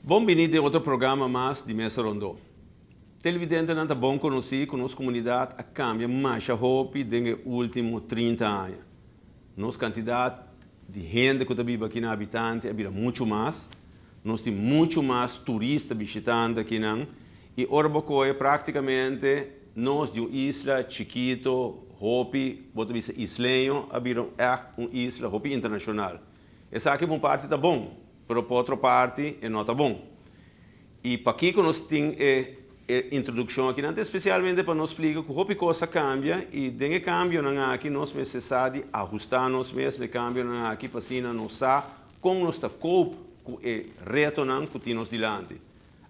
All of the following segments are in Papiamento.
Bon bini den otro programa mas di Mesa Rondó. Televidentenan ta bon konosí ku nos komunidat a kambia masha hopi den e último 30 aña. Nos kantidat di hende ku ta biba aki na habitante a bira muchu mas, nos tin muchu mas turista bishitante akinan i ora bo kohe práktikamente nos di un isla chikito hopi, bo ta bisa isleño, a bira ègt un isla hopi internashonal. Esaki pa un parti ta bon, pero pa otro parti e no ta bon. I pakiko nos tin e e introdukshon akinan ta espesialmente pa nos splika ku hopi kos a kambia i den e kambionan aki nos mester sa di ahustá nos mes na e kambionan aki pa asina nos sa kon nos ta koop ku e retonan ku tin nos dilanti.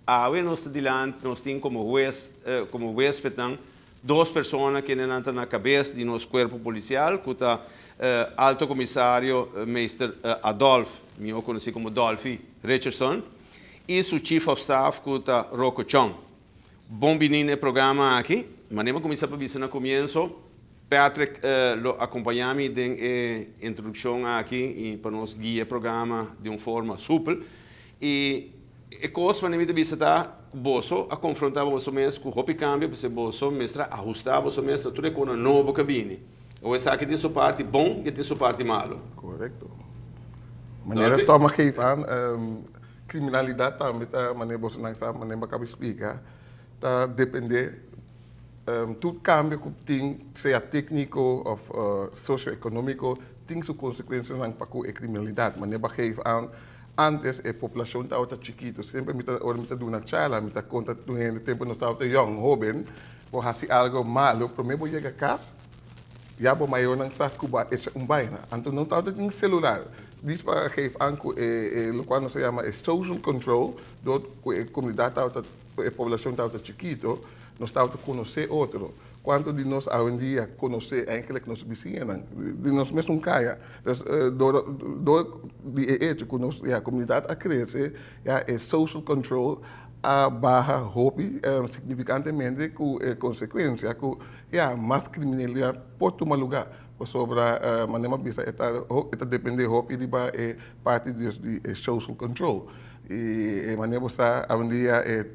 Awe nos ta dilanti, nos tin komo hues, komo huespednan dos persona kendenan ta na kabes di nos kuerpo polisial ku ta Alto Komisario Meester Adolf, mihó konosí komo Dolfi Richardson, i su Chief of Staff ku ta Rocco Chong. Bon bini na e programa aki. Manera mi a kuminsá pa bisa na komienso, Patrick lo akompañá mi den e introdukshon aki i pa nos guia e programa di un forma supel. I e kos manera mi ta bisa ta ku boso a konfrontá boso mes ku hopi kambio pasobra boso mester a ahustá boso mes na tur e kosnan nobo ku a bini. Awor esaki tin su parti bon i tin su parti malu. Korekto. Manera Tom a geef aan, kriminalidat tambe ta, manera bosonan sa, manera mi a kaba di splika, ta dependé tur kambio ku tin, sea tékniko òf sosio-ekonómiko, tin su konsekuensianan pa ku e kriminalidat. Manera bo a geef aan, antes e poblashon tabata chikitu. Semper mi ta, ora mi ta duna charla, mi ta konta tur hende tempu nos tabata yòn, hóben, bo hasi algu malu, promé bo yega kas, ya bo mayornan sa ku bo a echa un baina. Anto no tabata tin selular. Dis pa geef aan ku e lokual nos ta yama e social control, dor ku e komunidat tabata, ku e poblashon tabata chikito, nos tabata konosé otro. Kuantu di nos awendia konosé enkele nos bisiñanan di nos mesun kaya? Dus dor dor di e echo ku nos ya komunidat a krese ya e social control a baha hopi signifikantemente ku e konsekuensia ku ya mas kriminalidat por tuma lugá pasobra manera mi a bisa e ta e ta depende hopi riba e parti di e social control i e manera bo sa awendia e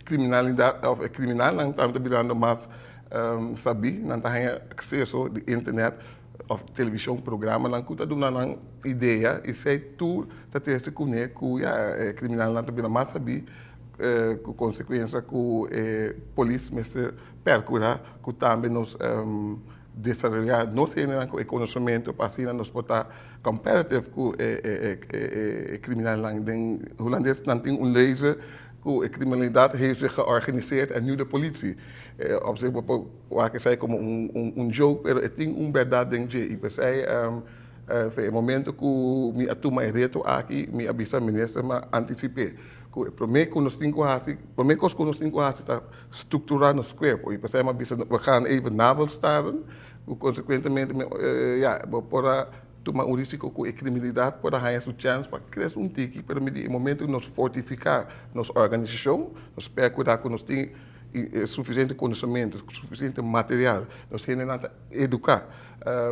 Kriminalidat òf e kriminalnan ta birando mas sabí, nan ta haña akseso di internet òf televishon, programanan ku ta duna nan idea i esei tur ta trese kuné ku ya e kriminalnan ta bira mas sabí ku konsekuensia ku e polis mester pèrkurá ku tambe nos desaroyá nos hendenan ku e konosementu pa asina nos por ta competitive ku e kriminalnan. Den hulandes nan tin un leze ku e kriminalidat heeft zich georganiseerd en nu de politie. Op zich bo por wak esei komo un joke pero e tin un bèrdat den dje i p'esei fe e momento ku mi a tuma e reto aki mi a bisa minister mi a antisip'é ku e promé ku nos tin ku hasi promé kos ku nos tin ku hasi ta strukturá nos kuerpo i p'esei mi a bisa we gaan even navelstaren ku konsekuentemente ya bo por a Tuma un risiko ku e kriminalidat por a haña su chèns pa krese un tiki, pero midi e momento ku nos fortifiká nos organisashon, nos perkurá ku nos tin sufisiente konosementu, sufisiente material, nos hendenan ta eduká,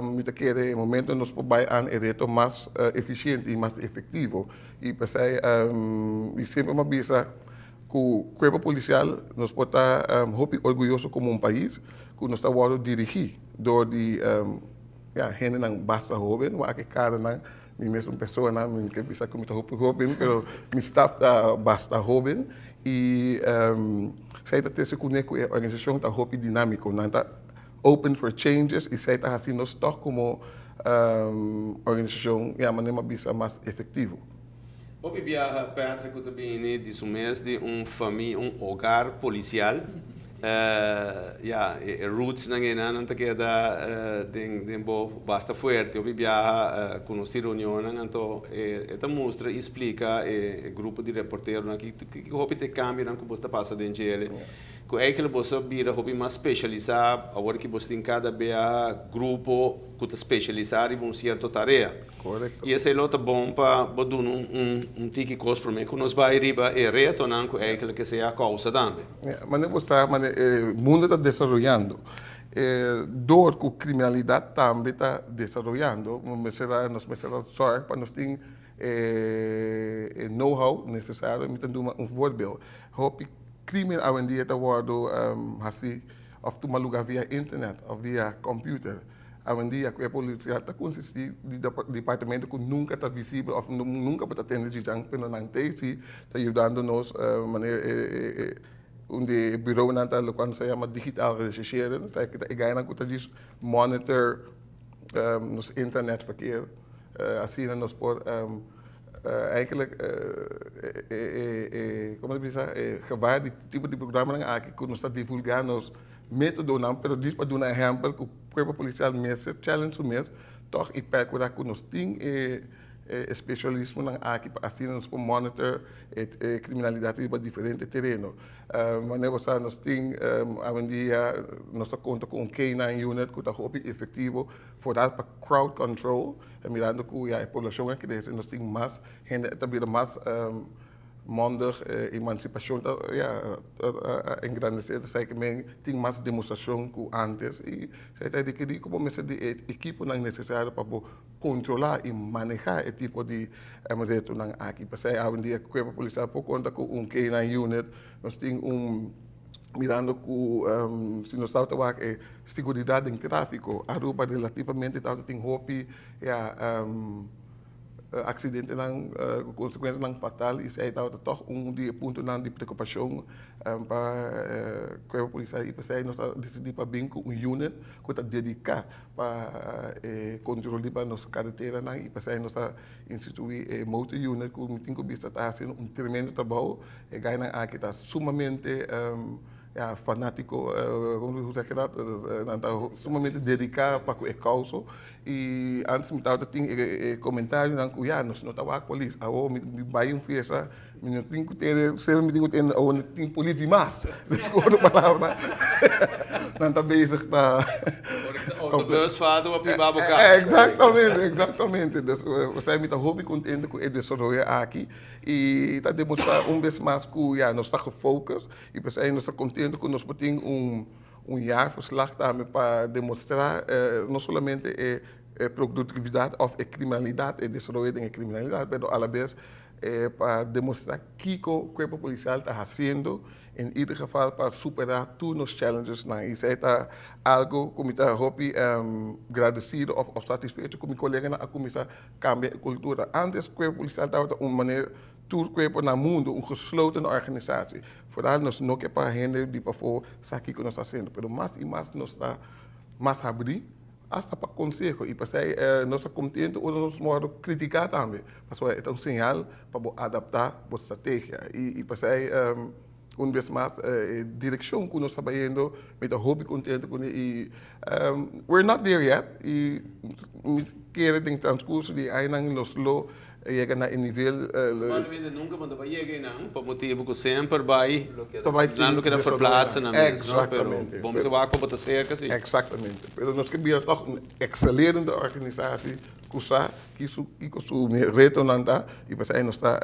mi ta kere e momento nos por bai an e reto mas efisiente i mas efektivo. I p'esei mi semper mi a bisa ku kuerpo polisial nos por ta hopi orguyoso komo un pais ku nos ta wòrdu dirigí dor di Ya, hendenan basta hoben, wak e karanan, mi mesun persona, mi no ke bisa ku mi ta hopi hoben, pero mi staf ta basta hoben i esei ta trese kuné ku e organisashon ta hopi dinámiko, nan ta open for changes i esei ta hasi nos tòg komo organisashon, ya, manera mi a bisa, mas efektivo. Hopi biaha Patrick ku ta bini di su mes di un famia, un hogar polisial. Ya, e rootsnan einan nan ta keda den bo basta fuerte. Hopi biaha ku nos tin reunionnan anto e ta mustra i splika e grupo di reporteronan kiko hopi ta e kambionan ku bo ta pasa den djele. Ku eikel boso a bira hopi mas spesialisá awor ki boso tin kada bia grupo ku ta spesialisá riba un sierto tarea. Korekto. I esei lo ta bon pa bo duna un tiki kos promé ku nos bai riba e retonan ku eikel ke sea kousa tambe. Ya, manera bo sa, manera e mundu ta desaroyando. Dor ku kriminalidat tambe ta desaroyando, mester a nos mester a sòrg pa nos tin e know-how nesesario. Mi ta duna un voorbeeld, hopi krimen awendia ta wòrdu hasi òf tuma lugá via internet òf via kòmpiuter. Awendia kuerpo polisial ta konsistí di departamento ku nunka ta visibel òf nunka bo ta tende djidjan, pero nan ta ei ta yudando nos manera e Un di e bureaunan ta lokual nos ta yama digitaal rechercheren, ta e gainan ku ta djis monitor nos internetverkeer. Asina nos por eigenlijk e komo ta bisa e gevaar di tipo di programanan aki ku nos ta divulgá nos metodonan, pero djis pa duna ehèmpel ku kuerpo polisial mester challenge su mes tòg i pèrkurá ku nos tin e E especialismonan aki pa asina nos por monitor e criminalidad riba diferente tereno. Manera bo sa nos tin awendia nos ta conta cu un K-nine unit cu ta hopi efectivo vooral pa crowd control mirando cu ya e poblacion a crece nos tin mas hende ta bira mas mondig emancipacion ta ya a engrandece ta men tin mas demostracion cu antes y esey ta requeri cu bo mester di e equiponan necesario pa bo kontrolá i manehá e tipo di retonan aki. P'esei awendia Kuerpo Polisial por konta ku un K-nine unit. Nos tin un, mirando ku si nos tabata wak e siguridat den tráfiko, Aruba relativamente tabata tin hopi ya aksidentenan ku konsekuensianan fatal i esei tabata tòg un di e puntonan di preokupashon pa Kuerpo Polisial i p'esei nos a disidí pa bin ku un unit ku ta dediká pa e control riba nos carreteranan y pasai nos a institui e motor unit cu mi tin cu bisa ta haciendo un tremendo trabao. E gainan aki ta sumamente ya fanatico, como zeg je dat, nan ta sumamente dedica pa cu e causa y antes mi tabata tin e comentarionan cu ya nos no ta wak polis, awo mi bay un fiesta Mi no tin ku tene, semper mi tin ku tene awor no tin polis di mas. Dus ku otro palabra, nan ta bezig ta. Autobus falta pa piba bo kas. Exactamente, exactamente. Dus osea mi ta hopi kontento ku e desaroyo aki i ta demostrá un bes mas ku ya nos ta gefocus i p'esei nos ta kontento ku nos por tin un un jaarverslag tambe pa demostrá no solamente e produktividat òf e kriminalidat, e desaroyo den e kriminalidat, pero alabes pa demostra kiko Cuerpo Policial ta haciendo en ieder geval pa supera tur nos challengesnan. Y esey ta algo cu mi ta hopi gradecido of satisfecho cu mi coleganan a cuminsa cambia e cultura. Antes Cuerpo Policial tabata un manera tur cuerpo na mundo, un gesloten organisatie. Vooral nos no ke pa hende di pafo sa kiko nos ta haciendo, pero mas y mas nos ta mas habri. Asta pa konseho i p'esei nos ta kontentu ora nos wòrdu kritiká tambe, pasobra e ta un señal pa bo adaptá bo strategia. I p'esei un bes mas e direkshon ku nos ta bayendo mi ta hopi kontentu kuné i we're not there yet i mi kere den transkurso di e añanan nos lo yega na e nivel. Probablemente nunka bo no ta bai yega einan pa motibu ku semper bai nan lo keda verplaatsa nan mes, no? Pero bo mester wak pa bo ta serka si. Exactamente. Pero nos ke bira tòg un ekselerende organisatie ku sa kiko su retonan ta i p'esei nos ta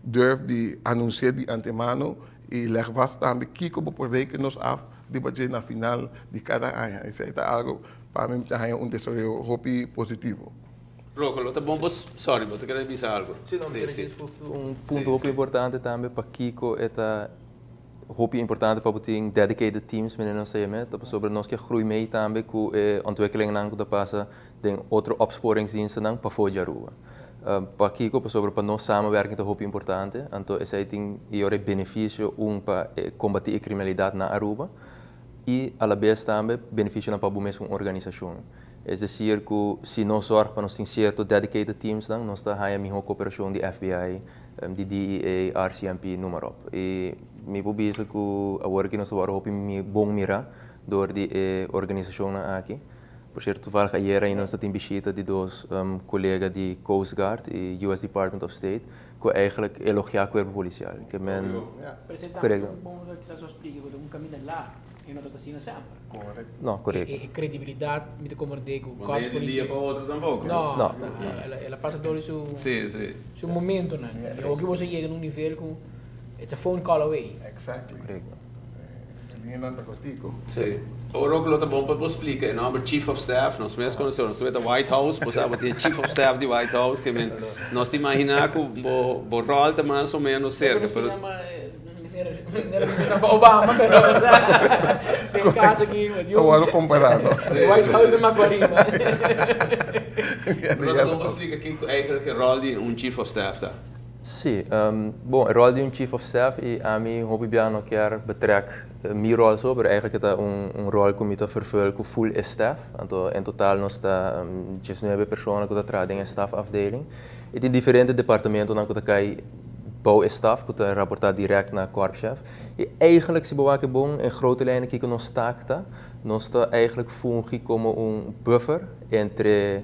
durf di anunsi'é di antemano i lèg vast tambe kiko bo por reken nos af riba dje na final di kada aña. Esei ta algu pa mi ta haña un desaroyo hopi positivo. Rocco, lo ta bon bo, sorry, bo ta kere bisa algo? Si, no, mi kere djis un punto hopi importante tambe pakiko e ta hopi importante pa bo tin dedicated teams manera nos ta yam'e, ta pasobra nos ke groei mee tambe ku e ontwikkelingnan ku ta pasa den otro opsporingsdienstennan pafó di Aruba. Pakiko? Pasobra pa nos samenwerking ta hopi importante, anto esei tin e ora e benefisio un pa e kombatí e kriminalidat na Aruba i alabes tambe benefisionan pa bo mes un organisashon. Es desir ku si nos zòrg pa nos tin sierto dedicated teamsnan, nos ta haña mihó koperashon di FBI, di DEA, RCMP, noem maar op. I mi por bisa ku awor aki nos ta wòrdu hopi bon mirá dor di e organisashonnan aki. Por sierto, toevallig ayera ainda nos ta tin bishita di dos kolega di Coast Guard i US Department of State ku eigenlijk elogiá kuerpo polisial. Ke men. Korekto. E no ta asina semper. Correcto. No, correcto. E credibilidad mi ta comprende cu Bo no e di dia pa otro tampoco. No, no. El a pasa door di su Sí, sí. su momentonan. Y awor ki boso a yega na un nivel cu it's a phone call away. Exactly. Correcto. E liñanan ta cortico. Sí. Ora ku lo ta bon pa bo splika e nòmber Chief of Staff, nos mes konosé, nos ta White House, bo sa bo tin e Chief of Staff di White House, ke men nos ta imaginá ku bo bo ròl ta mas o ménos serka, pero. Obama, pero den kaso aki Ta wòrdu kompará, no? White House ta mas ku ariba. Lo ta bon pa splika kiko eigentlik e ròl di un Chief of Staff ta. Sí, bon, e ròl di un Chief of Staff i ami hopi bia no kier betrek mi ròl so, pero eigenlijk e ta un ròl ku mi ta vervul ku ful e staff. Anto en total nos ta diesnuebe persona ku ta traha den e stafafdeling. I tin diferente departamentonan ku ta kai bou e staf ku ta raportá dirèkt na korpschef. I eigenlijk si bo wak e bon en grote lijnen kiko nos taak ta, nos ta eigenlijk fungi komo un buffer entre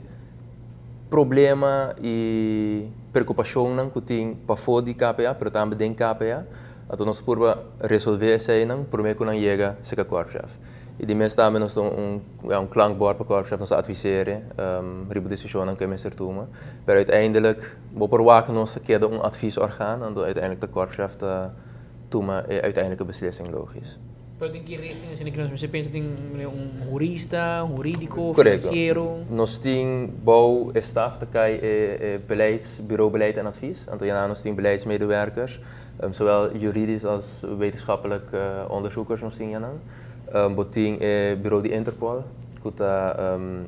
problema i preokupashonnan ku tin pafó di KPA, pero tambe den KPA. Anto nos purba resolvé eseinan promé ku nan yega serka korpschef. I di mes tambe nos ta un ya un klankbord pa korpschef, nos ta adviseer riba desishonnan ku e mester tuma. Pero uiteindelijk bo por wak nos ta keda un adviesorgaan, anto uiteindelijk ta korpschef ta tuma e uiteindelijke beslissing logisch. Pero den ki richting asina ki nos mester pensa tin un hurista, un hurídiko, finansiero? Korekto. Nos tin bou e staf ta kai e e beleids, Bureau Beleid en Advies. Anto hierna nos tin beleidsmedewerkers, zowel juridisch als wetenschappelijk onderzoekers nos tin hiernan. Bo tin e Bureau di Interpol ku ta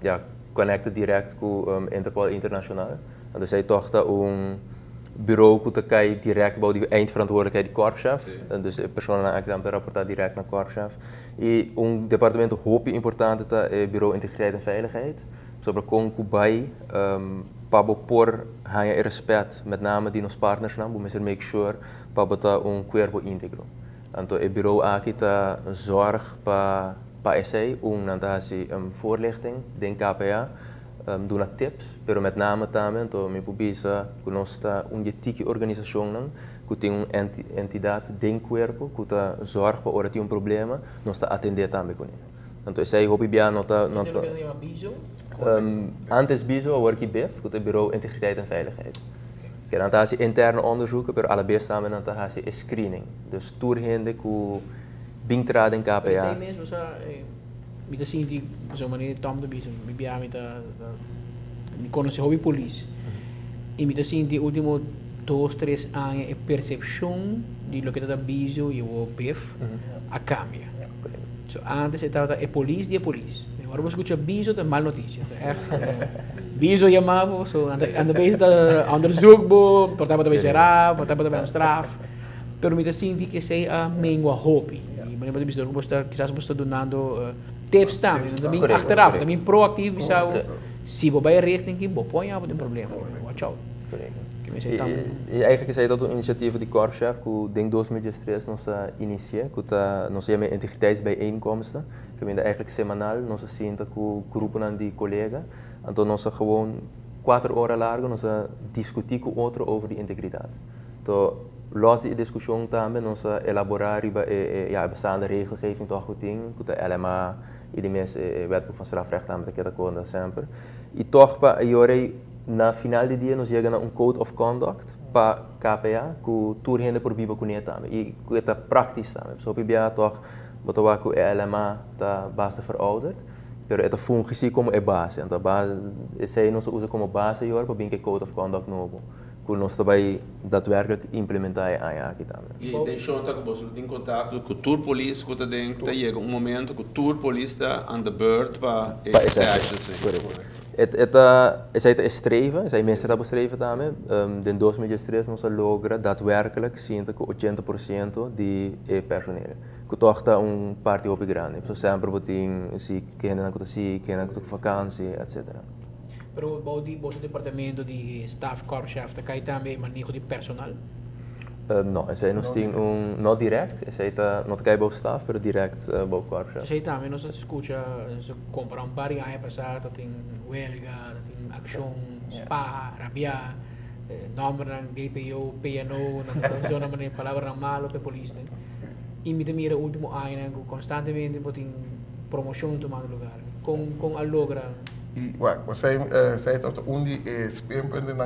ya connected direct ku Interpol internacional. Anto esei tòg ta un Bureau ku ta kai dirèkt bou di eindverantwoordelijkheid di korpschef. Dus e personanan aki ta raportá dirèkt na korpschef. I un departamento hopi importante ta e Bureau Integriteit en Veiligheid. Pasobra kon ku bai pa bo por haña e rèspèt met name di nos partnersnan bo mester make sure pa bo ta un kuerpo íntegro. Anto e bureau aki ta zòrg pa pa esei. Un nan ta hasi voorlichting den KPA. Duna tips, pero met name tambe anto mi por bisa ku nos ta un di e tiki organisashonnan ku tin un entidat den kuerpo ku ta zòrg pa ora tin un problema nos ta atendé tambe kuné. Anto esei hopi bia no ta no ta Antes bizo awor ki bif ku ta Bureau Integriteit en Veiligheid. Ke nan ta hasi interne onderzoeken pero alabes tambe nan ta hasi e screening. Dus tur hende ku bin traha den KPA. Mi ta sinti pasobra manera Tom ta bisa mi bia mi ta mi konosé hopi polis i mi ta sinti ultimo dos tres aña e persepshon di loke ta bizo i awor bef a kambia. So antes e tabata e polis di e polis ora bo skucha bizo ta mal notisia ta ègt bizo yama bo so nan ta bisa ta onderzoek bo por ta bo ta bai será por ta bo ta bai un straf. Pero mi ta sinti cu esey a mengua hopi. Y manera bo ta bisa dor cu bo sta, kisas bo sta dunando tips tambe. No ta bin achteraf, ta bin proactief bisa bo, si bo bay e richting aki, bo por haña bo den problema. Watch out. Ke mi esey tambe. Y eigenlijk esey ta un iniciativa di Korpschef cu den 2013 nos a inicia, cu ta, nos a yama e integriteitsbijeenkomsten. Caminda eigenlijk semanal nos a sinta cu gruponan di colega, anto nos a gewoon cuater ora largo nos a discuti cu otro over di integridad. To los di e diskushon tambe nos a elaborá riba e e ya e bestaande regelgeving tòg ku tin, ku ta LMA i di mes e Wetboek van Strafrecht tambe ta keda konta semper. I tòg pa e yora ei na final di dia nos yega na un code of conduct pa KPA ku tur hende por biba kuné tambe i ku e ta praktisch tambe. Pasobra hopi biaha tòg bo ta wak ku e LMA ta basta verouderd, pero e ta fungi si komo e base. Anto a base esei nos a usa komo base yora pa bin ku e code of conduct nobo. Ku nos ta bai datwerklik implementá e aña aki tambe. E intenshon ta ku boso lo tin kontakto ku tur polis ku ta den, ta yega un momento ku tur polis ta aan de beurt pa e sessions. Korekto. E ta, esei ta e streven, esei mester ta bo streven tambe. Den 2013 nos a logra datwerklik sinta ku 80% di e personeel, ku tòg ta un parti hopi grandi. Pasobra semper bo tin si kendenan ku ta si, kendenan ku ta ku vakansi, etsetera. Pero bou di boso departamento di staf korpschef ta kai tambe e maneho di personal? No, esei nos tin un, no direct, esei ta, no ta kai bou staf, pero direct bou korpschef. Esei tambe nos a skucha, nos a kompara un par di aña pasá ta tin welga, ta tin akshon, spa, rabiá, nòmbernan DPO, PNO, nan ta usa nan manera palabranan malo pa e polisnan. I mi ta mira último añanan ku konstantemente bo tin promoshon tumando lugar. Kon kon a logra? I wak, esei tabata un di e speerpuntennan.